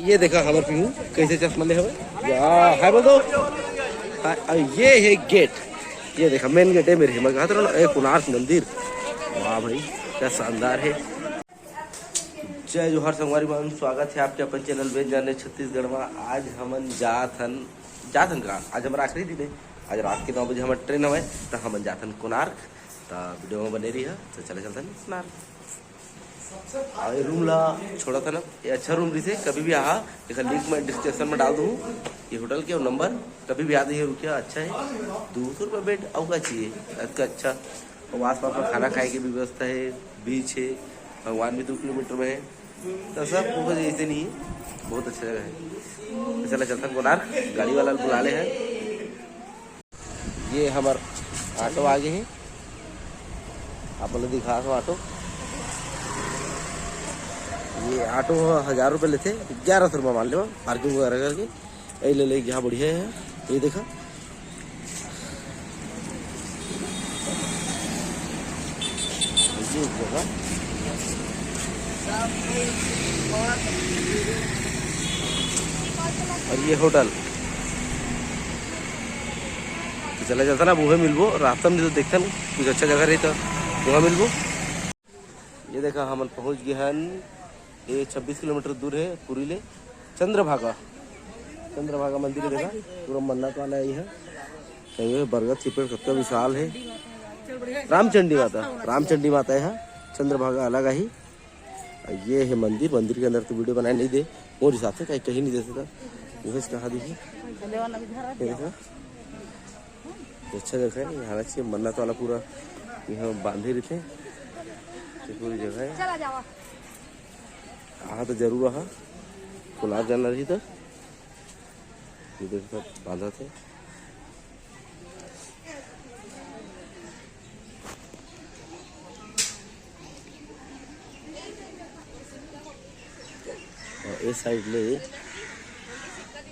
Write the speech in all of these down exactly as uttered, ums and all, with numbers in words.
ये देखा हमर पीहू कैसे चश्मा ले हवे। या, हाय बोल दो। हाय, अ, ये है गेट। ये देखा मेन गेट है मेरे, मैं कहत रहा ना, ए, कोणार्क मंदिर। वाह भाई, क्या शानदार है। जय जोहार संगवारी मन, स्वागत है आपके अपन चैनल वेद जाने छत्तीसगढ़ में। आज हमन जात हन, जात हन कहाँ? आज हमारा आखिरी दिन है। आज रात के नौ बजे हमारा ट्रेन हवे, तो हमन जात हन कोणार्क। तो वीडियो में बने रही है, तो चले चलते हैं कोणार्क। और ये रूम ला छोड़ा था ना, ये अच्छा रूम रहिसे। कभी भी आहा, एकर लिंक मैं डिस्क्रिप्शन में डाल दूँ। ये होटल के नंबर, कभी भी आते ही रुकिया, अच्छा है। दो सौ रुपये बेड, और क्या चाहिए? अच्छा, अच्छा। और आसपास में खाना खाए की भी व्यवस्था है, बीच है, भगवान भी दो किलोमीटर में है। तो सब कुछ ऐसे नहीं है, बहुत अच्छा जगह है। तो चला चलता कोणार्क, गाड़ी वाला बुला ले है। ये हमर ऑटो आगे है, आप लोग दिखा दो ऑटो। ये ऑटो हजार रुपये लेते, ग्यारह सौ रुपये मान ले पार्किंग वगैरह करके। यही ले ले, यहाँ बढ़िया है। ये देखा, ये जगह और ये होटल। तो चला जाता ना, वह मिलबो रास्ता में, तो देखता ना कुछ अच्छा जगह रही तो वह मिलबो। ये देखा, हमन पहुंच गए हन। ये छब्बीस किलोमीटर दूर है पुरी ले। चंद्रभागा, चंद्रभागा मंदिर है। देखा, पूरा मन्नत वाला है ये। ये बरगद के पेड़ कितना विशाल है। रामचंडी माता, रामचंडी माता है। चंद्रभागा अलग आई। ये है मंदिर, मंदिर के अंदर तो वीडियो बनाए नहीं दे, मोर हिसाब से कहीं, कहीं नहीं दे सकता। ये कहा देखिए, ये देखा। अच्छा जगह है, यहाँ आना चाहिए। मन्नत वाला पूरा यहाँ बांधे रहते हैं। ये पूरी जगह है। चला जावा। आहा तो जरूर आहा, कोणार्क जाना रही तो। इधर सब बांधा थे। और इस साइड ले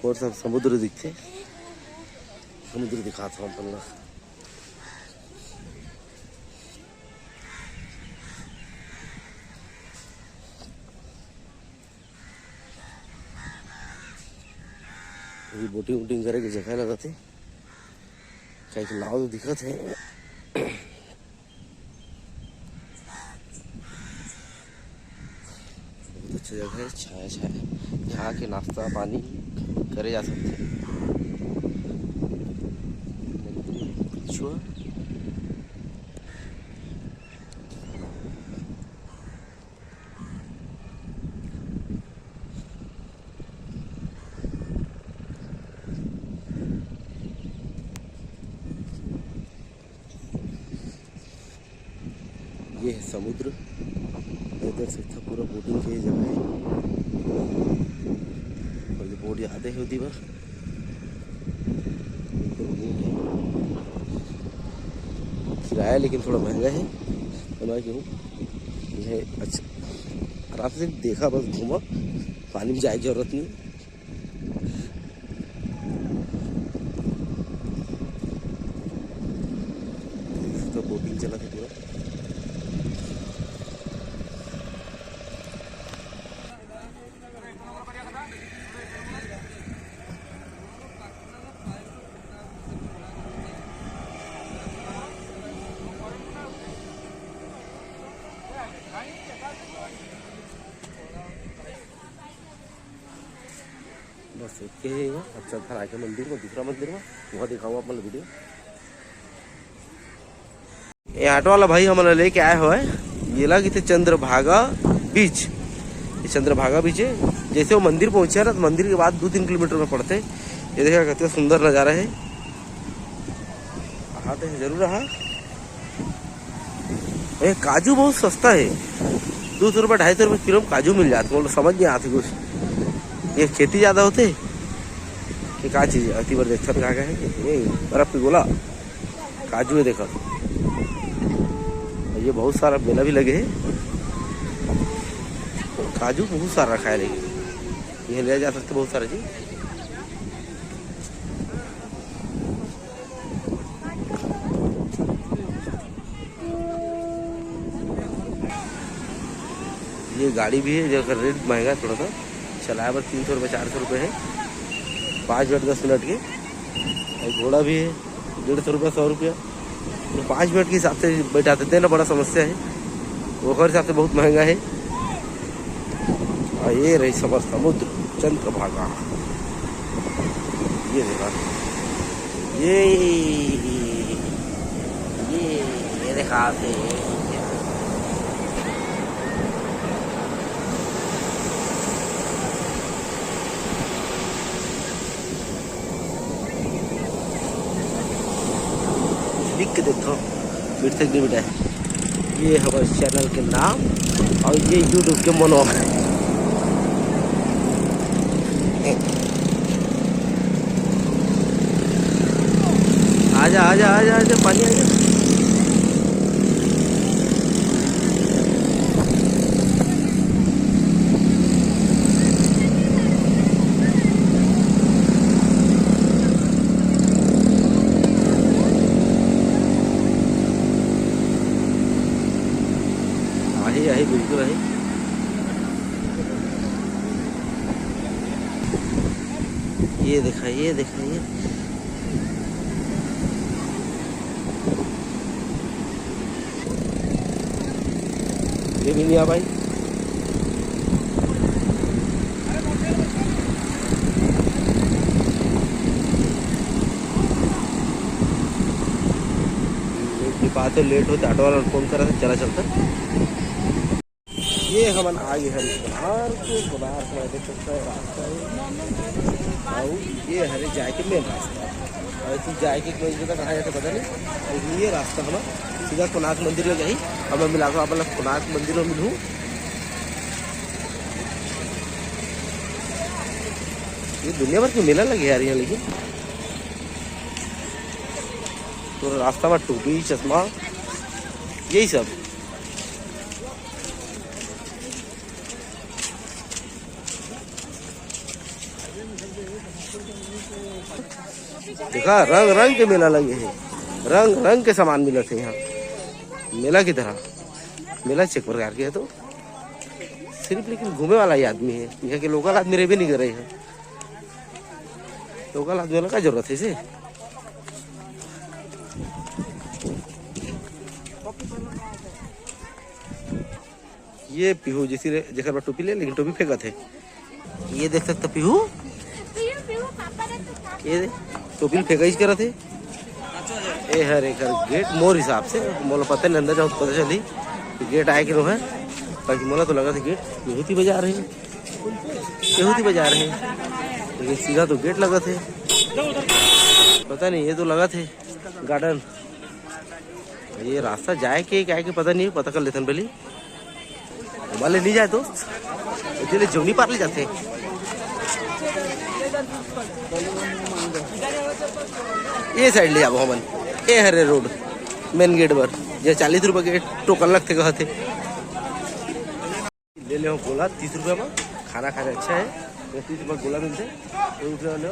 और सब समुद्र दिखते, समुद्र दिखाता हूँ अपन ला। ये बोटिंग वोटिंग करे के जगह लगत हे, काहे कि नाव तो दिखत हे। बहुत अच्छा जगह है, छाया छाया, यहाँ के नाश्ता पानी करे जा सकते हैं। छुआ। ये है समुद्र, इधर से था पूरा बोटिंग के जगह है। और ये बोट याद है होती बार। किराया लेकिन थोड़ा महंगा है, तो मैं क्यों, ये है अच्छा, आराम से देखा, बस घूमा, पानी में जाए की जरूरत नहीं। तो बोटिंग चला था पूरा। बस एक ही है, अब चलथन आगे मंदिर में, दूसरा मंदिर में, वहाँ दिखाऊँ आप मन वीडियो। ये ऑटो वाला भाई हमन ला लेके आए हवय, ये ला किथे चंद्रभागा बीच। ये चंद्रभागा बीच है। जैसे वो मंदिर पहुंचे ना, तो मंदिर के बाद दो तीन किलोमीटर में पड़ते। ये देखा, कितना सुंदर नजारा है। आते हैं जरूर रहा। ये काजू बहुत सस्ता है, दो सौ रुपये, ढाई सौ रुपये किलो में काजू मिल जाते। मतलब समझ नहीं आती कुछ, ये खेती ज़्यादा होते कि क्या चीज़ है? अति बार देखता था, क्या क्या है ये बर्फ की गोला। काजू है देखा, ये बहुत सारा मेला भी लगे है। काजू बहुत सारा रखा है, लेकिन ये ले जा सकते बहुत सारा चीज। ये गाड़ी भी है, जेकर रेट महंगा है थोड़ा सा। चलाए बर तीन सौ रुपये, चार सौ रुपये है, पाँच मिनट, दस मिनट के। और घोड़ा भी है, डेढ़ सौ रुपये, सौ रुपया। तो पाँच मिनट के हिसाब से बैठाते, तेना बड़ा समस्या है, ओकर हिसाब से बहुत महंगा है। और ये रही सबर समुद्र चंद्रभागा। ये देखा, ये, ये, ये देखा आपने, ये क्या? लिख के देखो, मिलथे कि नहीं मिलथे। ये हमर चैनल के नाम और ये YouTube के मनो। आजा, आजा, आजा, आजा, पानी आजा। आही, आही, बिल्कुल आही। ये देखा, ये देखा, ये। ये भी नहीं आ भाई। लेट नहीं पाते, लेट होते, ऑटो वाला फोन करा था, चला चलता। ये हमन आ गे हन कोणार्क। कोणार्क में देख सकता है रास्ता है, और ये हरे जाए के मेन रास्ता। और तू जाए के कोई जगह कहाँ जाते पता नहीं, लेकिन ये रास्ता हमारा सीधा कोणार्क मंदिर में जाही। अब मैं मिला आप कोणार्क मंदिर में मिलूँ। ये दुनिया भर के मेला लगे यार यहाँ, लेकिन पूरा रास्ता में टोपी, चश्मा, यही सब। देखा, रंग रंग के मेला लगे हे, रंग रंग के सामान मिलत हे यहाँ मेला की तरह। मेला चेक प्रकार के है तो सिर्फ लेकिन घूमे वाला ही आदमी है, यहाँ के लोकल आदमी रह भी नहीं कर रहे हैं। लोकल आदमी वाला का जरूरत है इसे। ये पीहू जैसी रे-, जेकर बर टोपी ले, लेकिन टोपी फेंकत हे। ये देख सकते पीहू, ये दे, टोपी ल फेंकाइच करत हे। ए हर एकर गेट मोर हिसाब से, मोला पता नहीं अंदर जाओ तो पता चली कि गेट आए कि नो है। बाकी मोला तो लगा था गेट यही थी बाजार है, यही थी बाजार है, लेकिन सीधा तो गेट लगा थे। पता नहीं, ये तो लगा थे गार्डन। ये रास्ता जाए के क्या के पता नहीं, पता कर लेथन पहली। वाले नहीं जाए दोस्त, इसलिए जौनी पार ले जाते। ये साइड ले जाबो हमन, ए हरे रोड, मेन गेट बर, जे चालीस रुपये के टोकन लगते कहते। ले ले हो गोला तीस रुपये में, खाना खाने अच्छा है, ये तीस रुपये गोला मिलते, तो रुपये ले।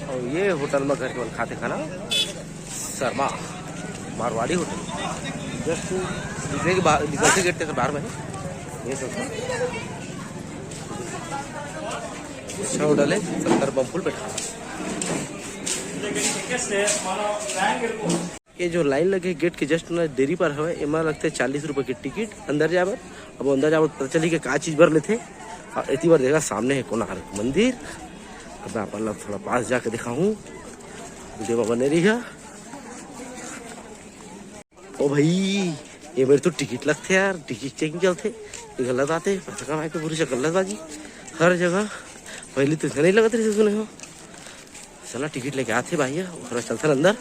और ये होटल में घर के मन खाते खाना, शर्मा मारवाड़ी होटल, जस्ट निकले के बाहर, निकलते गेट के बाहर में है। ये सब अच्छा होटल है, सत्तर बम फुल बैठा। ये जो लाइन लगे गेट के जस्ट ना डेरी पर हवे, एमा लगथे चालीस रुपये के टिकट अंदर जाए बर। अब अंदर जाए बर पता चली कि का चीज बर लेथे। और एती बर देखा सामने है कोणार्क मंदिर। अब मैं अपन ला थोड़ा पास जाके दिखाऊं, वीडियो में बने रहिहा। ओ भाई, ये मेरे तो टिकट लगथे यार, टिकट चेकिंग चलथे, ये गलत आते, पैसा कमाए के पूरी गलत बाजी हर जगह। पहले तो इसका नहीं लगत रही सुने हो। चला टिकट लेके आथे भाई, ओकरा चलथन अंदर।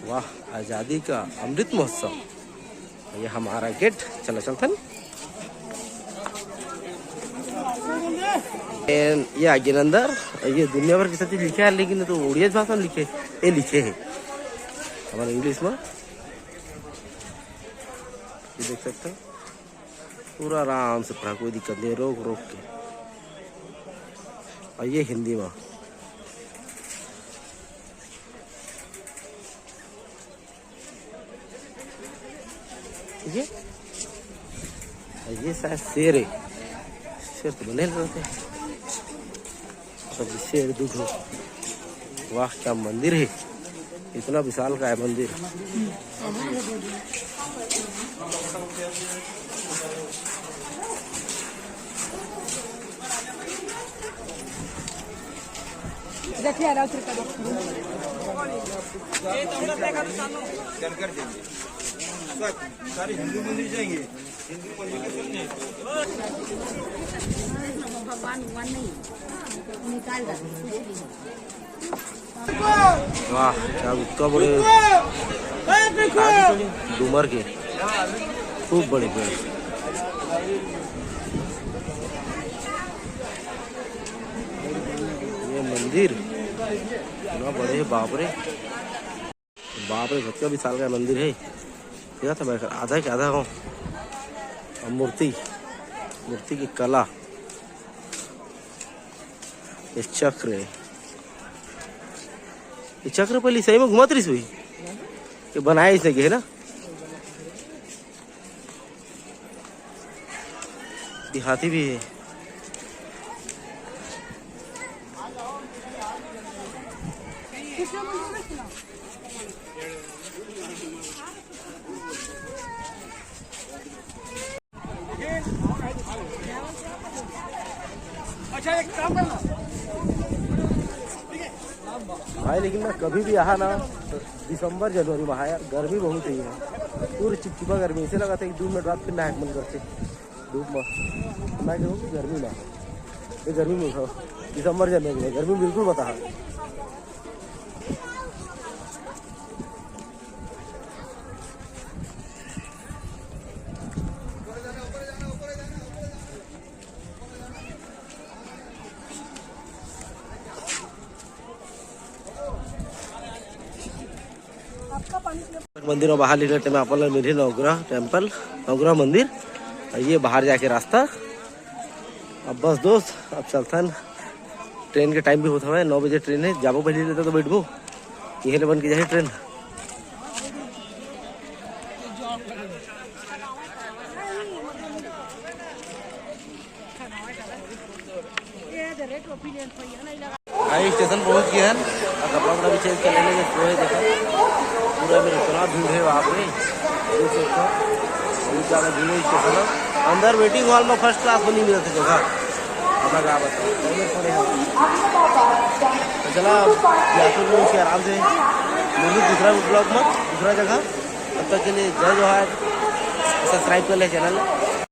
वाह, आजादी का अमृत महोत्सव, ये हमारा गेट। चला चलथन। And ये आगे अंदर, ये दुनिया भर के सब चीज लिखे है, लेकिन ये तो उड़िया भाषा में लिखे, ये लिखे है हमारे इंग्लिश में। ये देख सकते हो, पूरा आराम से पढ़ा, कोई दिक्कत नहीं, रोक रोक के। और ये हिंदी में, ये, ये शायद शेर है, शेर तो बने रहते हैं। सब शेर दू ठो। वाह, क्या मंदिर है, इतना विशाल का है मंदिर। सारे हिंदू मंदिर जाएंगे। भगवान, भगवान नहीं निकाल जाते, कुछ नहीं। वाह, क्या उत्ता बड़े डूमर के खूब बड़े पेड़। ये मंदिर इतना बड़े है, बाप रे। बाप रे, कतका विशाल का मंदिर है। देखा था मैं, आधा के आधा हो। और मूर्ति, मूर्ति की कला, ये चक्र है। ये चक्र पहले सही में घुमात रहिस हुई, ये बनाए इसने के है ना। ये हाथी भी है। भाई, लेकिन मैं कभी भी आहा ना, तो दिसंबर जनवरी में आहा, गर्मी बहुत ही है। पूरी चिपचिपा गर्मी, ऐसे लगा था एक दो मिनट बाद फिर नहाए के मन करते धूप में। मैं कहूँ कि गर्मी ना हो, ये गर्मी में उठाओ, दिसंबर जनवरी में गर्मी बिल्कुल बताहा। मंदिर में बाहर निकले टेम अपन ला मिलही नवग्रह टेम्पल, नवग्रह मंदिर। और ये बाहर जाके रास्ता। अब बस दोस्त, अब चलथन। ट्रेन के टाइम भी होत हवय, नौ बजे ट्रेन है, जाबो पहली रहता तो बैठबो, इहे ले बन के जाही ट्रेन। भाई, स्टेशन पहुंच गए हैं और कपड़ा वपड़ा भी चेंज कर लेने के सोए। देखो, पूरा में इतना भीड़ है, बाप रे, देख सकते हो, बहुत ज़्यादा भीड़ है स्टेशन में। अंदर वेटिंग हॉल में फर्स्ट क्लास में नहीं मिलत हे जगह, अपना क्या बताओ, टॉयलेट पड़े हैं। तो चला, अब यात्री लोग से आराम से मिलू दूसरा ब्लॉग में, दूसरा जगह। तब तक के लिए जय जोहार, सब्सक्राइब कर ले चैनल।